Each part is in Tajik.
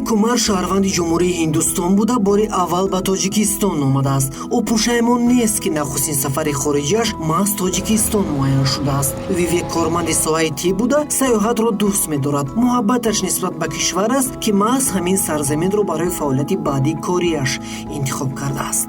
Кумар шаҳрванди Ҷумҳурии Ҳиндустон буда, бори аввал ба Тоҷикистон омадааст. Ӯ пушаймон нест, ки нахустин сафари хориҷиаш маҳз Тоҷикистон муайян шудааст. Вивек корманди соҳаи тиб буда, сайёҳатро дӯст медорад. Муҳаббаташ нисбат ба кишвар аст, ки маҳз ҳамин сарзаминро барои фаъолияти баъдии кориаш интихоб кардааст.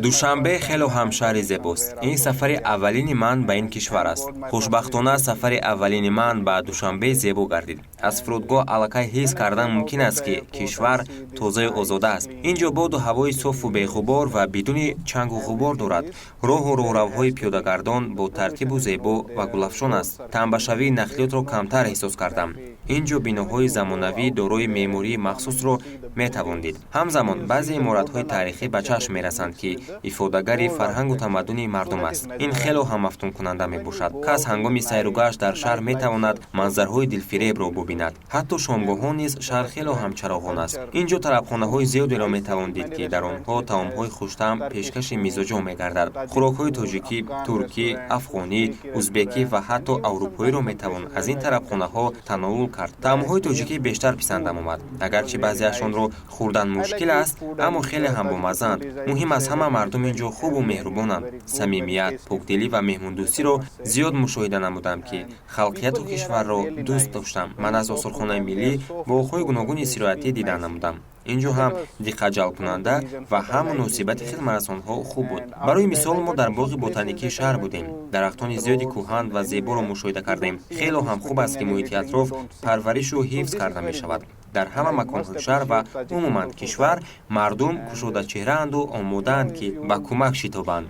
Душанбе хело ҳам шаҳри зебост. Ин сафари аввалини ман ба ин кишвар аст. Хушбахтона, сафари аввалини ман ба Душанбе зебо гардид. Аз фурудгоҳ аллакай ҳис кардан мумкин аст, ки кишвар тозаю озода аст. Ин ҷо боду ҳавои софу беғубор ва бидуни чангу ғубор дорад. Роҳу роҳравҳои пиёдагардон бо тартибу зебо ва гулафшон аст. Тамбашавии нақлиётро камтар эҳсос кардам. Ин ҷо биноҳои замонавӣ дорои меъмории махсусро метавон дид. Ҳамзамон баъзе иморатҳои таърихӣ ба чашм мерасанд, ки ифодагари фарҳангу тамаддуни мардум аст. Ин хело ҳам мафтункунанда мебошад. Кас ҳангоми сайругашт дар шаҳр метавонад манзарҳои дилфиребро бубинад. Ҳатто шомгоҳон низ шаҳр хело ҳам чароғон аст. Ин ҷо тарабхонаҳои зиёдеро метавон дид, ки дар онҳо таомҳои хуштаъм пешкаши мизоҷон мегардад. Хӯрокҳои тоҷикӣ, туркӣ, афғонӣ, узбекӣ ва ҳатто аврупоиро метавон аз ин тарабхонаҳо тановул кард. Таомҳои тоҷикӣ бештар писандам омад. Агарчи баъзеашонро хӯрдан мушкил аст, аммо хеле ҳам бомаззаанд. Муҳим аз ҳама, мардум ин ҷо хубу меҳрубонанд. Самимият, покдилӣ ва меҳмондӯстиро зиёд мушоҳида намудам, ки халқияту кишварро дӯст доштам. Ман аз осорхонаи миллӣ боғҳои гуногуни истироҳатӣ дида намудам. Ин ҷо ҳам диққатҷалбкунанда ва ҳам муносибати хидматрасонҳо хуб буд. Барои мисол, мо дар боғи ботаникии шаҳр будем. Дарахтони зиёди кӯҳан ва зеборо мушоҳида кардем. Хело ҳам хуб аст, ки муҳити атроф парваришу ҳифз карда мешавад. Дар ҳама маконҳои шаҳр ва умуман кишвар мардум кушодачеҳраанду омодаанд, ки ба кӯмак шитобанд.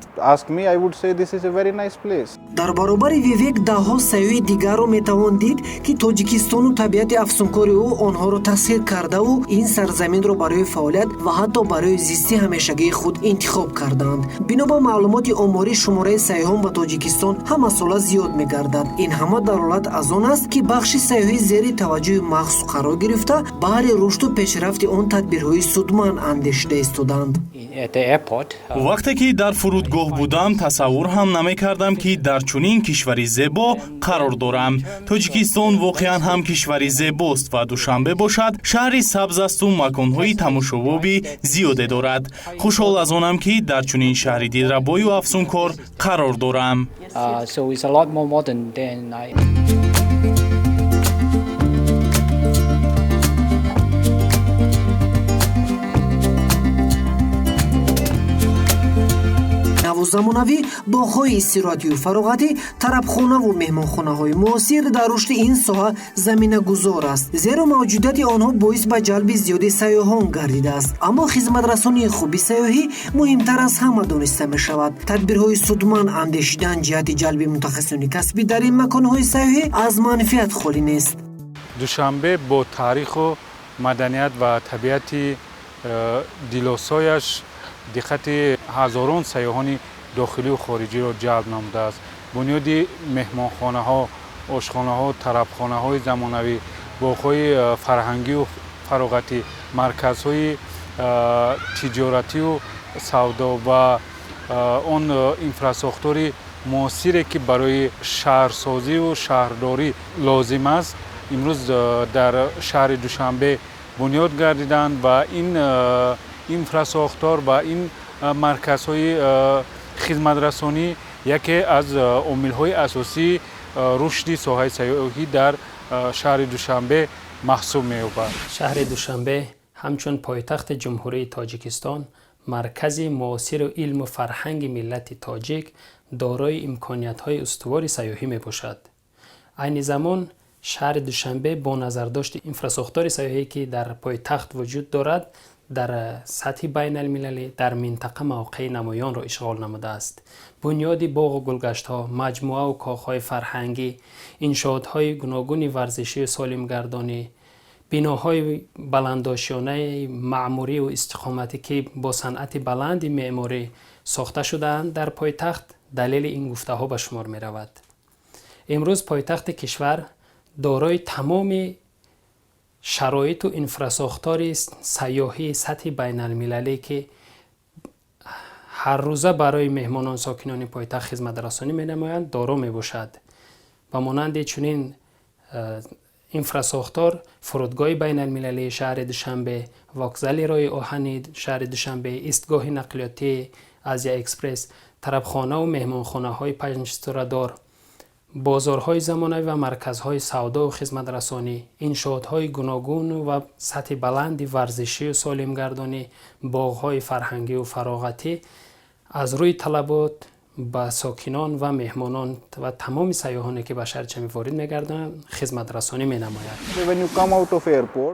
Дар баробари Вивек даҳҳо сайёҳи дигарро метавон дид, ки Тоҷикистону табиати афсункори ӯ онҳоро тасхир кардаву ин сарзаминро барои фаъолият ва ҳатто барои зисти ҳамешагии худ интихоб кардаанд. Бино ба маълумоти оморӣ, шумораи сайёҳон ба Тоҷикистон ҳамасола зиёд мегардад. Ин ҳама далолат аз он аст, ки бахши сайёҳӣ зери таваҷҷӯҳи махсус қарор гирифта, баҳри рушду пешрафти он тадбирҳои судманд андешида истодаанд. Вақте ки дар фурудгоҳ будам, тасаввур ҳам намекардам, ки дар чунин кишвари зебо қарор дорам. Тоҷикистон воқеан ҳам кишвари зебост ва Душанбе бошад, шаҳри сабз асту маконҳои тамошобоби зиёде дорад. Хушҳол аз онам, ки дар чунин шаҳри дилрабою афсункор қарор дорам. So it's a lot more modern than I. Наву замонавӣ, боғҳои истироҳатию фароғатӣ, тарабхонаву меҳмонхонаҳои муосир дар рушди ин соҳа заминагузор аст, зеро мавҷудияти онҳо боис ба ҷалби зиёди сайёҳон гардидааст. Аммо хизматрасонии хуби сайёҳӣ муҳимтар аз ҳама дониста мешавад. Тадбирҳои судманд андешидан ҷиҳати ҷалби мутахассисони касбӣ дар ин маконҳои сайёҳӣ аз манфиат холӣ нест. Душанбе бо таъриху маданият ва табиати дилосояш диққати ҳазорон сайёҳони дохилию хориҷиро ҷалб намудааст. Бунёди меҳмонхонаҳо, ошхонаҳо, тарабхонаҳои замонавӣ, боғҳои фарҳангию фароғатӣ, марказҳои тиҷоратию савдо ва он инфрасохтори муосире, ки барои шаҳрсозию шаҳрдорӣ лозим аст, имрӯз дар шаҳри Душанбе бунёд гардиданд ва ин инфрасохтор ва ин марказҳои хизматрасонӣ яке аз омилҳои асосии рушди соҳаи сайёҳӣ дар шаҳри Душанбе маҳсуб меёбад. Шаҳри Душанбе ҳамчун пойтахти Ҷумҳурии Тоҷикистон, маркази муосиру илму фарҳанги миллати тоҷик, дорои имкониятҳои устувори сайёҳӣ мебошад. Айни замон шаҳри Душанбе бо назардошти инфрасохтори сайёҳӣ, ки дар пойтахт вуҷуд дорад, дар сатҳи байналмилалӣ, дар минтақа мавқеи намоёнро ишғол намудааст. Бунёди боғу гулгаштҳо, маҷмӯаву кохҳои фарҳангӣ, иншоотҳои гуногуни варзишию солимгардонӣ, биноҳои баландошёнаи маъмурию истиқоматӣ, ки бо санъати баланди меъморӣ сохта шудаанд дар пойтахт, далели ин гуфтаҳо ба шумор меравад. Имрӯз пойтахти кишвар дорои тамоми шароиту инфрасохтори сайёҳии сатҳи байналмилалӣ, ки ҳаррӯза барои меҳмонон, сокинони пойтахт хизматрасонӣ менамоянд, доро мебошад. Ба монанди чунин Инфрасохтор: фурудгоҳи байналмилалии шаҳри Душанбе, вокзали роҳи оҳани шаҳри Душанбе, истгоҳи нақлиётии Азия Экспресс, тарабхонаву меҳмонхонаҳои панҷситорадор, бозорҳои замонавӣ ва марказҳои савдову хизматрасонӣ, иншоотҳои гуногуну ва сатҳи баланди варзишию солимгардонӣ, боғҳои фарҳангию фароғатӣ аз рӯи талабот ба сокинон ва меҳмонон ва тамоми сайёҳоне, ки ба шаҳри Душанбе ворид мегарданд, хизматрасонӣ менамояд.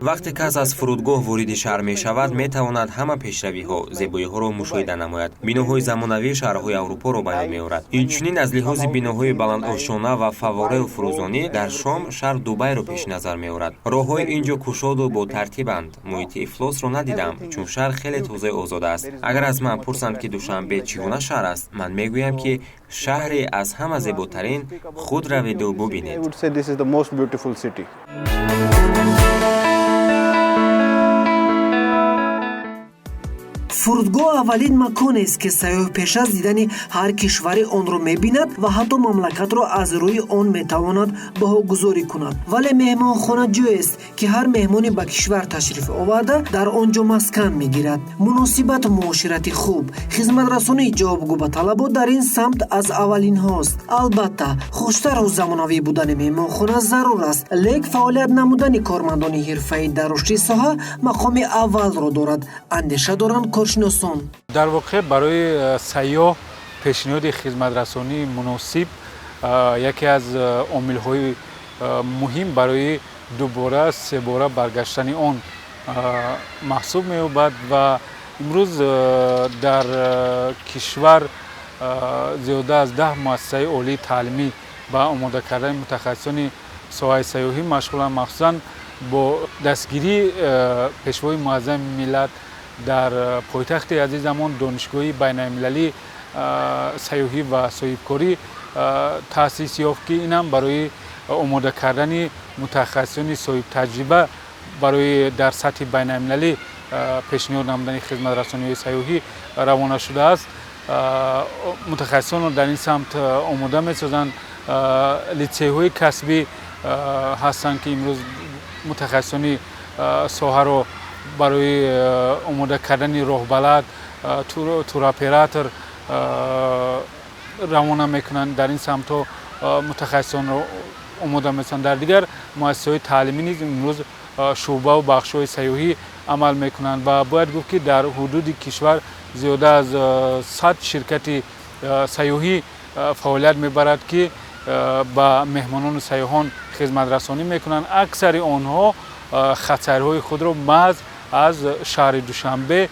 Вақте кас аз фурудгоҳ вориди шаҳр мешавад, метавонад ҳама пешравиҳо, зебоиҳоро мушоҳида намояд. Биноҳои замонавии шаҳрҳои Аврупоро ба ёд меорад. Инчунин, аз лиҳози биноҳои баландошёна ва фаввораю фурӯзонӣ дар шом шаҳр Дубайро пеши назар меорад. Роҳҳои ин ҷо кушоду ботартибанд. Муҳити ифлосро надидам, чун шаҳр хеле тозаю озода аст. Агар аз ман пурсанд, ки Душанбе чӣ гуна шаҳр аст, ман мегӯям, ки шаҳре аз ҳама зеботарин. Худ раведу бубинед. I would say this is the most beautiful city. Фурудгоҳ аввалин маконест, ки сайёҳ пеш аз дидани ҳар кишваре онро мебинад ва ҳатто мамлакатро аз рӯи он метавонад баҳогузорӣ кунад. Вале меҳмонхона ҷоест, ки ҳар меҳмоне ба кишвар ташриф оварда, дар он ҷо маскан мегирад. Муносибату муоширати хуб, хизматрасонии ҷавобгӯ ба талабот дар ин самт аз аввалинҳост. Албатта, хуштару замонавӣ будани меҳмонхона зарур аст, лек фаъолият намудани кормандони ҳирфаӣ дар рушди соҳа мақоми аввалро дорад, андеша доранд коршиносон. Дар воқеъ, барои сайёҳ пешниҳоди хизматрасонии муносиб яке аз омилҳои муҳим барои дубора, себора баргаштани он маҳсуб меёбад. Ва имрӯз дар кишвар зиёда аз 10 муассисаи олии таълимӣ ба омода кардани мутахассисони соҳаи сайёҳӣ машғуланд. Махсусан бо дастгирии Пешвои Муаззами миллат дар пойтахти азизамон Донишгоҳи байналмилалии сайёҳӣ ва соҳибкорӣ таъсис ёфт, ки инам барои омода кардани мутахассисони соҳибтаҷриба барои дар сатҳи байналмилалӣ пешниҳод намудани хизматрасониҳои сайёҳӣ равона шудааст. Мутахассисонро дар ин самт омода месозанд. Литсейҳои касбӣ ҳастанд, ки имрӯз мутахассисони соҳаро барои омода кардани роҳбалад, туроператор равона мекунанд. Дар ин самтҳо мутахассисонро омода месозанд. Дар дигар муассисаҳои таълимӣ низ имрӯз шӯъбаву бахшҳои сайёҳӣ амал мекунанд. Ва бояд гуфт, ки дар ҳудуди кишвар зиёда аз 100 ширкати сайёҳӣ фаъолият мебарад, ки ба меҳмонону сайёҳон хизматрасонӣ мекунанд. Аксари онҳо хатсайрҳои худро маҳз аз шаҳри Душанбе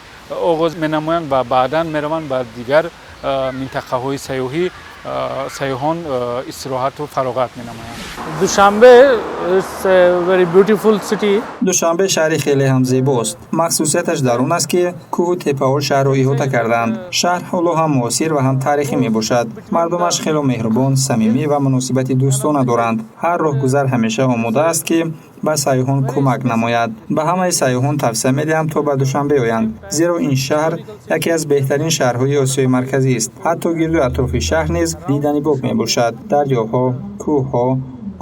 оғоз менамоянд ва баъдан мераванд ба дигар минтақаҳои сайёҳӣ, сайёҳон истироҳату фароғат менамоянд. Dushanbe is a very beautiful city. Душанбе шаҳри хеле ҳам зебост. Махсусияташ дар он аст, ки кӯҳу теппаҳо шаҳрро иҳота кардаанд. Шаҳр ҳоло ҳам муосир ва ҳам таърихӣ мебошад. Мардумаш хело меҳрубон, самимӣ ва муносибати дӯстона доранд. Ҳар роҳгузар ҳамеша омода аст, ки ба сайёҳон кӯмак намояд. Ба ҳамаи сайёҳон тавсия медиҳам, то ба Душанбе оянд, зеро ин шаҳр яке аз беҳтарин шаҳрҳои Осиёи Марказӣ аст. Ҳатто гирду атрофи шаҳр низ дидани боб мебошад. Дарёҳо, кӯҳҳо,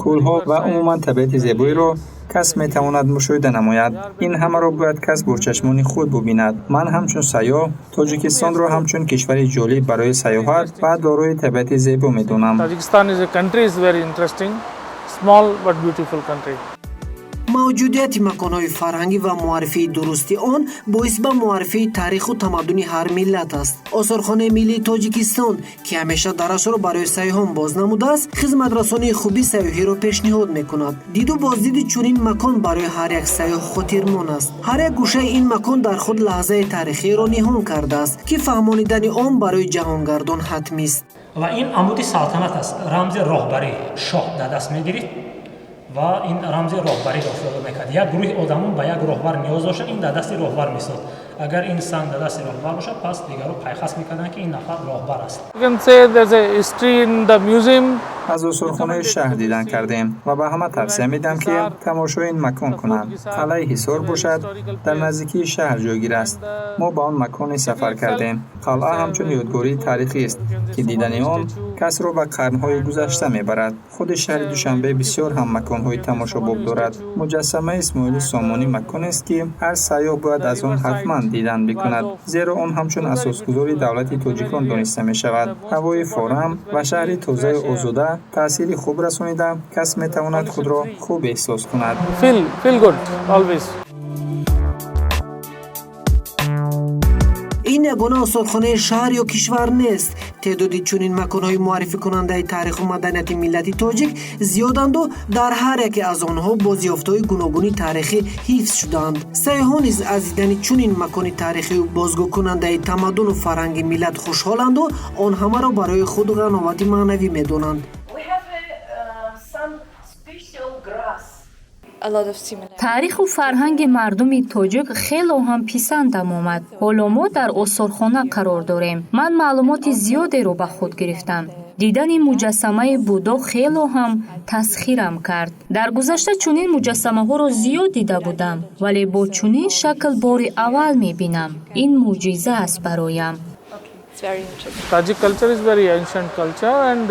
кӯлҳо ва умуман табиати зебоиро кас метавонад мушоҳида намояд. Ин ҳамаро бояд кас бо чашмони худ бубинад. Ман ҳамчун сайёҳ Тоҷикистонро ҳамчун кишвари ҷолиб барои сайёҳат ва дорои табиати зебо медонам. Tajikistan is a country is very interesting, small but beautiful country. Мавҷудияти маконҳои фарҳангӣ ва муаррифии дурусти он боис ба муаррифии таъриху тамаддуни ҳар миллат аст. Осорхонаи миллии Тоҷикистон, ки ҳамеша дарашро барои сайёҳон боз намудааст, хизматрасонии хуби сайёҳиро пешниҳод мекунад. Диду боздиди чунин макон барои ҳар як сайёҳ хотирмон аст. Ҳар як гӯшаи ин макон дар худ лаҳзаи таърихиро ниҳон кардааст, ки фаҳмонидани он барои ҷаҳонгардон ҳатмист. Ва ин амуди салтанат аст, рамзи роҳбарӣ. Шоҳ дар даст мегирифт ва ин рамзи роҳбариро ифода мекард. Як гурӯҳи одамон ба як роҳбар ниёз доштанд, ин дар дасти роҳбар месод. Агар ин санг дар дасти роҳбар бошад, пас дигарро пайхас мекарданд, ки ин нафар роҳбар аст. You can say there's a history in the museum. Аз осорхонаи шаҳр дидан кардем ва ба ҳама тавсия медиҳам, ки тамошои ин макон кунанд. Қалъаи Ҳисор бошад, дар наздикии шаҳр ҷойгир аст. Мо ба он маконе сафар кардем. Қалъа ҳамчун ёдгории таърихист, ки дидани он касро ба қарнҳои гузашта мебарад. Худи шаҳри Душанбе бисёр ҳам маконҳои тамошобоб дорад. Муҷассамаи Исмоили Сомонӣ маконест, ки ҳар сайёҳ бояд аз он ҳатман дидан бикунад, зеро он ҳамчун асосгузори давлати тоҷикон дониста мешавад. Ҳавои форам ва шаҳри тозаю озода таъсири хуб расонида, кас метавонад худро хуб эҳсос кунад. Feel good always. Ин ягона осорхонаи шаҳр ё кишвар нест. Теъдоди чунин маконҳои муаррификунандаи таъриху маданияти миллати тоҷик зиёданду дар ҳар яке аз онҳо бозёфтҳои гуногуни таърихӣ ҳифз шудаанд. Сайёҳон низ аз дидани чунин макони таърихию бозгӯкунандаи тамаддуну фарҳанги миллат хушҳоланду он ҳамаро барои худ ғановати маънавӣ медонанд. Таъриху фарҳанги мардуми тоҷик хело ҳам писандам омад. Ҳоло мо дар осорхона қарор дорем. Ман маълумоти зиёдеро ба худ гирифтам. Дидани муҷассамаи Будо хело ҳам тасхирам кард. Дар гузашта чунин муҷассамаҳоро зиёд дида будам, вале бо чунин шакл бори аввал мебинам. Ин мӯъҷиза аст бароям. Tajik culture is very ancient culture and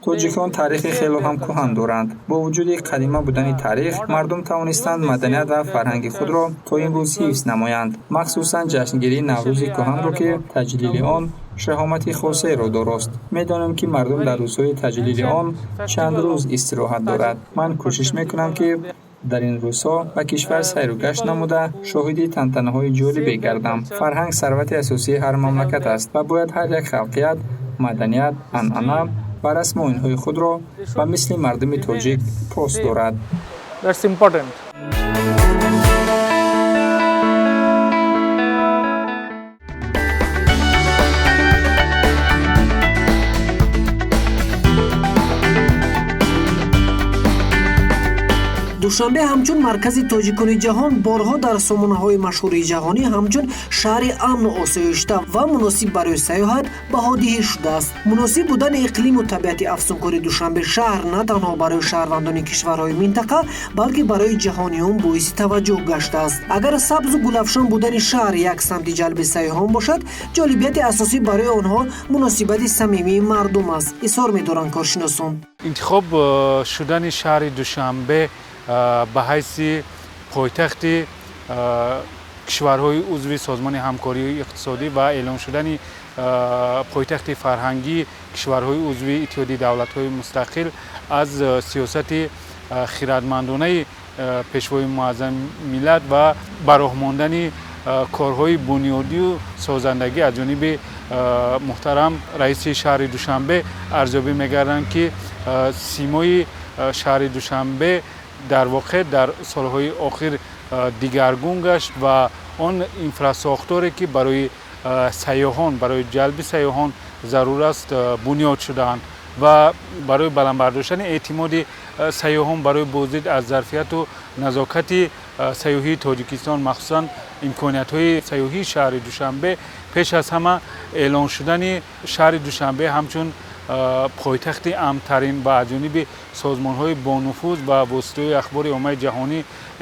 Тоҷикон таърихи хело ҳам кӯҳан доранд. Бо вуҷуди қадима будани таърих, мардум тавонистанд маданият ва фарҳанги худро то имрӯз ҳифз намоянд, махсусан ҷашнгирии Наврӯзи кӯҳанро, ки таҷлили он шаҳомати хосеро дорост. Медонем, ки мардум дар рӯзҳои таҷлили он чанд рӯз истироҳат дорад. Ман кӯшиш мекунам, ки дар ин рӯзҳо ба кишвар сайру гашт намуда, шоҳиди тантанаҳои ҷолибе гардам. Фарҳанг сарвати асосии ҳар мамлакат аст ва бояд ҳар як халқият маданият, анъана ва расму оинҳои худро ба мисли мардуми тоҷик пос дорад. That's important. Душанбе ҳамчун маркази тоҷикони ҷаҳон борҳо дар сомонаҳои машҳури ҷаҳонӣ ҳамчун шаҳри амну осоишта ва муносиб барои сайёҳат баҳодиҳӣ шудааст. Муносиб будани иқлиму табиати афсункори Душанбе шаҳр на танҳо барои шаҳрвандони кишварҳои минтақа, балки барои ҷаҳониён боиси таваҷҷӯҳ гаштааст. Агар сабзу гулафшон будани шаҳр як самти ҷалби сайёҳон бошад, ҷолибияти асосӣ барои онҳо муносибати самимии мардум аст, изҳор медоранд коршиносон. Интихоб шудани шаҳри Душанбе ба ҳайси пойтахти кишварҳои узви Созмони ҳамкории иқтисодӣ ва эълон шудани пойтахти фарҳангии кишварҳои узви Иттиҳоди давлатҳои мустақил аз сиёсати хиратмандонаи Пешвои муаззами миллат ва ба роҳ мондани корҳои бунёдию созандагӣ аз ҷониби муҳтарам раиси шаҳри Душанбе арзёбӣ мегарданд, ки симои шаҳри Душанбе дар воқеъ дар солҳои охир дигаргун гашт ва он инфрасохторе, ки барои сайёҳон, барои ҷалби сайёҳон зарур аст, бунёд шудаанд ва барои баланд бардоштани эътимоди сайёҳон, барои боздид аз зарфияту назокати сайёҳии Тоҷикистон, махсусан имкониятҳои сайёҳии шаҳри Душанбе, пеш аз ҳама эълон шудани шаҳри Душанбе ҳамчун пойтахти амнтарин ва аз ҷониби созмонҳои бонуфуз ва воситаҳои ахбори оммаи ҷаҳонӣ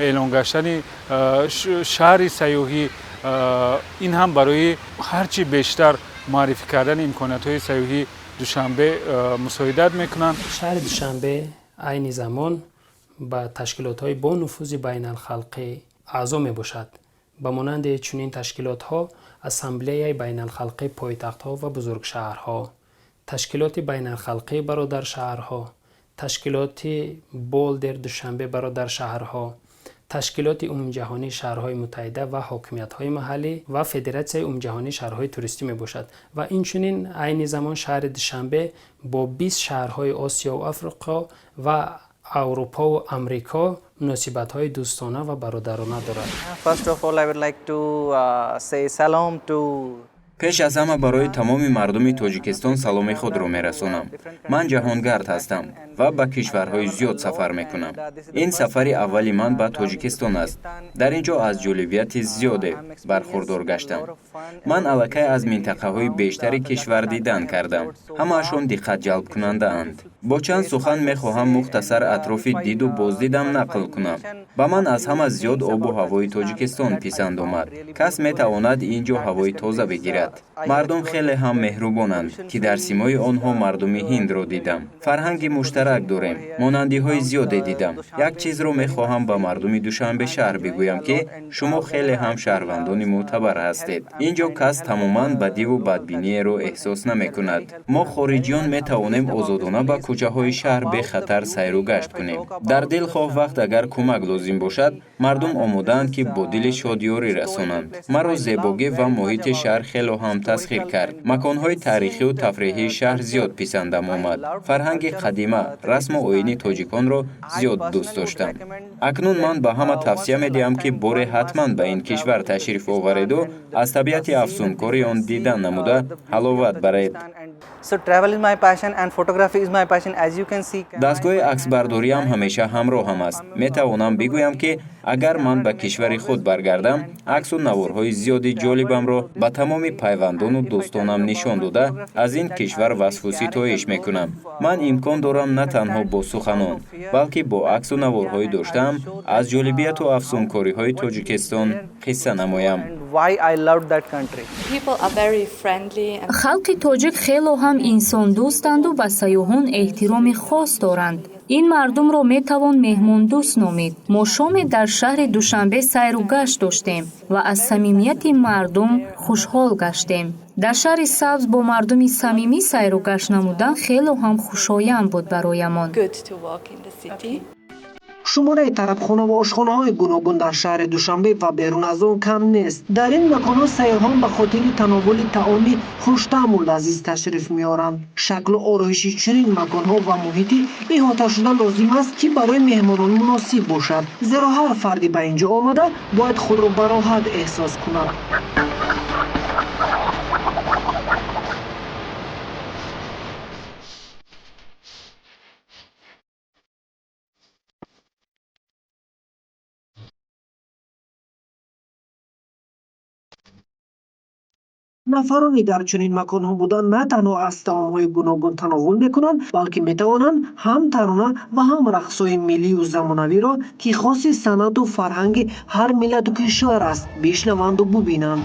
эълон гаштани шаҳри сайёҳӣ, ин ҳам барои ҳарчи бештар муаррифӣ кардани имкониятҳои сайёҳии Душанбе мусоидат мекунанд. Шаҳри Душанбе айни замон ба ташкилотҳои бонуфузи байналхалқӣ аъзо мебошад. Ба монанди чунин ташкилотҳо Ассамблеяи байналхалқии пойтахтҳо ва бузургшаҳрҳо, Ташкилоти байналхалқии бародаршаҳрҳо, Ташкилоти Болдер Душанбе бародаршаҳрҳо, Ташкилоти умумиҷаҳонии шаҳрҳои муттаҳида ва ҳокимиятҳои маҳаллӣ ва Федератсияи умумиҷаҳонии шаҳрҳои туристӣ мебошад. Ва инчунин айни замон шаҳри Душанбе бо 20 шаҳрҳои Осиёву Африқо ва Аврупову Амрико муносибатҳои дӯстона ва бародарона дорад. First of all, I would like to say salam to Пеш аз ҳама барои тамоми мардуми Тоҷикистон саломи худро мерасонам. Ман ҷаҳонгард ҳастам ва ба кишварҳои зиёд сафар мекунам. Ин сафари аввали ман ба Тоҷикистон аст. Дар ин ҷо аз ҷолибияти зиёде бархурдор гаштам. Ман аллакай аз минтақаҳои бештари кишвар дидан кардам. Ҳамаашон диққатҷалбкунандаанд. Бо чанд сухан мехоҳам мухтасар атрофи диду боздидам нақл кунам. Ба ман аз ҳама зиёд обу ҳавои Тоҷикистон писанд омад. Кас метавонад ин ҷо ҳавои тоза бигирад. Мардум хеле ҳам меҳрубонанд, ки дар симои онҳо мардуми ҳиндро дидам. Фарҳанги муштарак дорем, монандиҳои зиёде дидам. Як чизро мехоҳам ба мардуми Душанбе шаҳр бигӯям, ки шумо хеле ҳам шаҳрвандони мӯътабар ҳастед. Ин ҷо кас тамоман бадиву бадбиниеро эҳсос намекунад. Мо хориҷиён метавонем озодона ба кӯчаҳои шаҳр бехатар сайру гашт кунем. Дар дилхоҳ вақт агар кӯмак лозим бошад, мардум омодаанд, ки бо дили шод ёрӣ расонанд. Маро зебогӣ ва муҳити шаҳр хело ҳам тасхир кард. Маконҳои таърихию тафриҳии шаҳр зиёд писандам омад. Фарҳанги қадима, расму оини тоҷиконро зиёд дӯст доштам. Акнун ман ба ҳама тавсия медиҳам, ки боре ҳатман ба ин кишвар ташриф овареду аз табиати афсункори он дидан намуда ҳаловат баред. Дастгоҳи аксбардориам ҳамеша ҳамроҳам аст. Метавонам бигӯям, ки агар ман ба кишвари худ баргардам, аксу наворҳои зиёди ҷолибамро ба тамоми пайвандону дӯстонам нишон дода, аз ин кишвар васфу ситоиш мекунам. Ман имкон дорам на танҳо бо суханон, балки бо аксу наворҳои доштаам аз ҷолибияту афсункориҳои Тоҷикистон қисса намоям. Халқи тоҷик хело ҳам инсондӯстанду ба сайёҳон эҳтироми хос доранд. Ин мардумро метавон меҳмондӯст номид. Мо шоме дар шаҳри Душанбе сайру гашт доштем ва аз самимияти мардум хушҳол гаштем. Дар шаҳри сабз бо мардуми самимӣ сайру гашт намудан хело ҳам хушоянд буд бароямон. Шумораи тарабхона ва ошхонаҳои гуногун дар шаҳри Душанбе ва берун аз он кам нест. Дар ин маконҳо сайёҳон ба хотири тановвули таоми хуштаъму лазиз ташриф меоранд. Шаклу ороиши чунин маконҳо ва муҳити иҳоташуда лозим аст, ки барои меҳмонон муносиб бошад, зеро ҳар фарди ба ин ҷо омада бояд худро бароҳат эҳсос кунад. Нафароне дар чунин маконҳо буда на танҳо аз таомҳои гуногун тановвул мекунанд, балки метавонанд ҳам тарона ва ҳам рақсҳои миллию замонавиро, ки хоси санъату фарҳанги ҳар миллату кишвар аст, бишнаванду бубинанд.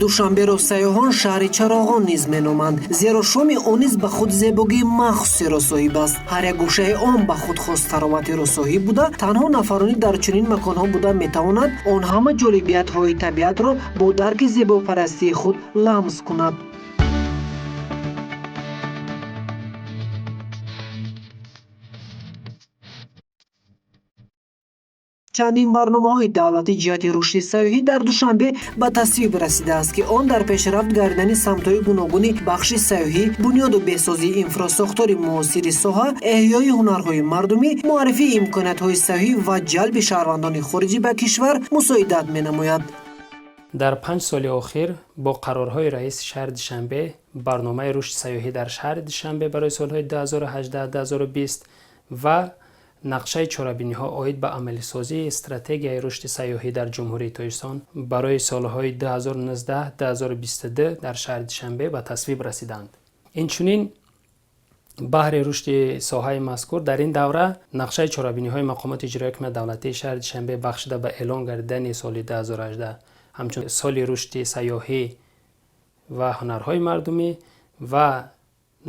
Душанберо сайёҳон шаҳри чароғон низ меноманд, зеро шоми он низ ба худ зебогии махсусеро соҳиб аст. Ҳар як гӯшаи он ба худ хос тароватеро соҳиб буда, танҳо нафарони дар чунин маконҳо буда метавонад он ҳама ҷолибиятҳои табиатро бо дарки зебопарастии худ ламс кунад. Чандин барномаҳои давлатӣ ҷиҳати рушди сайёҳӣ дар Душанбе ба тасвиб расидааст, ки он дар пешрафт гардидани самтҳои гуногуни бахши сайёҳӣ, бунёду беҳсозии инфрасохтори муосири соҳа, эҳёи ҳунарҳои мардумӣ, муаррифии имкониятҳои сайёҳӣ ва ҷалби шаҳрвандони хориҷӣ ба кишвар мусоидат менамояд. Дар 5 соли охир бо қарорҳои раиси шаҳри Душанбе барномаи рушди сайёҳӣ дар шаҳри Душанбе барои солҳои 2018-2020 ва нақшаи чорабиниҳо оид ба амалисозии стратегияи рушди сайёҳӣ дар Ҷумҳурии Тоҷикистон барои солҳои 2019-2022 дар шаҳри Душанбе ба тасвиб расиданд. Инчунин баҳри рушди соҳаи мазкур дар ин давра нақшаи чорабиниҳои мақомоти иҷроияи ҳукумати давлатии шаҳри Душанбе бахшида ба эълон гардидани соли 2018 ҳамчун соли рушди сайёҳӣ ва ҳунарҳои мардумӣ ва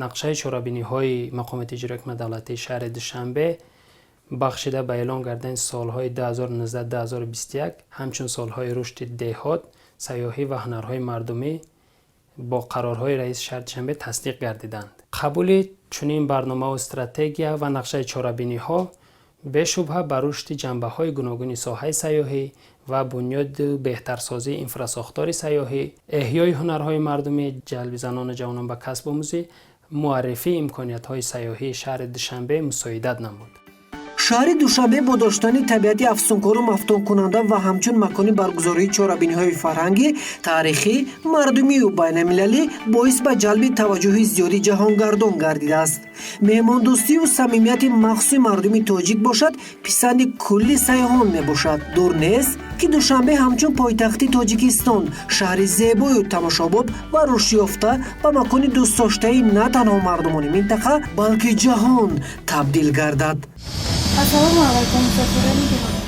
нақшаи чорабиниҳои мақомоти иҷроияи ҳукумати давлатии шаҳри Душанбе бахшида ба эълон гардидани солҳои 2019-2021 ҳамчун солҳои рушди деҳот, сайёҳӣ ва ҳунарҳои мардумӣ бо қарорҳои раиси шаҳри Душанбе тасдиқ гардиданд. Қабули чунин барномаву стратегия ва нақшаи чорабиниҳо Бешубҳа, ба рушди ҷанбаҳои гуногуни соҳаи сайёҳӣ ва бунёду беҳтарсозии инфрасохтори сайёҳӣ, эҳёи ҳунарҳои мардумӣ, ҷалби занону ҷавонон ба касбомӯзӣ, муаррифии имкониятҳои сайёҳии шаҳри Душанбе мусоидат намуд. Шаҳри Душанбе бо доштани табиати афсункору мафтункунанда ва ҳамчун макони баргузории чорабиниҳои фарҳангӣ, таърихӣ, мардумию байналмилалӣ боис ба ҷалби таваҷҷӯҳи зиёди ҷаҳонгардон гардидааст. Меҳмондӯстию самимияти махсуси мардуми тоҷик бошад, писанди кулли сайёҳон мебошад. Дур нест, ки Душанбе ҳамчун пойтахти Тоҷикистон, шаҳри зебою тамошобоб ва рушдёфта, ба макони дӯстдоштаи на танҳо мардумони минтақа, балки ҷаҳон табдил гардад. Ассалому алайкум, мусофирони гиромӣ.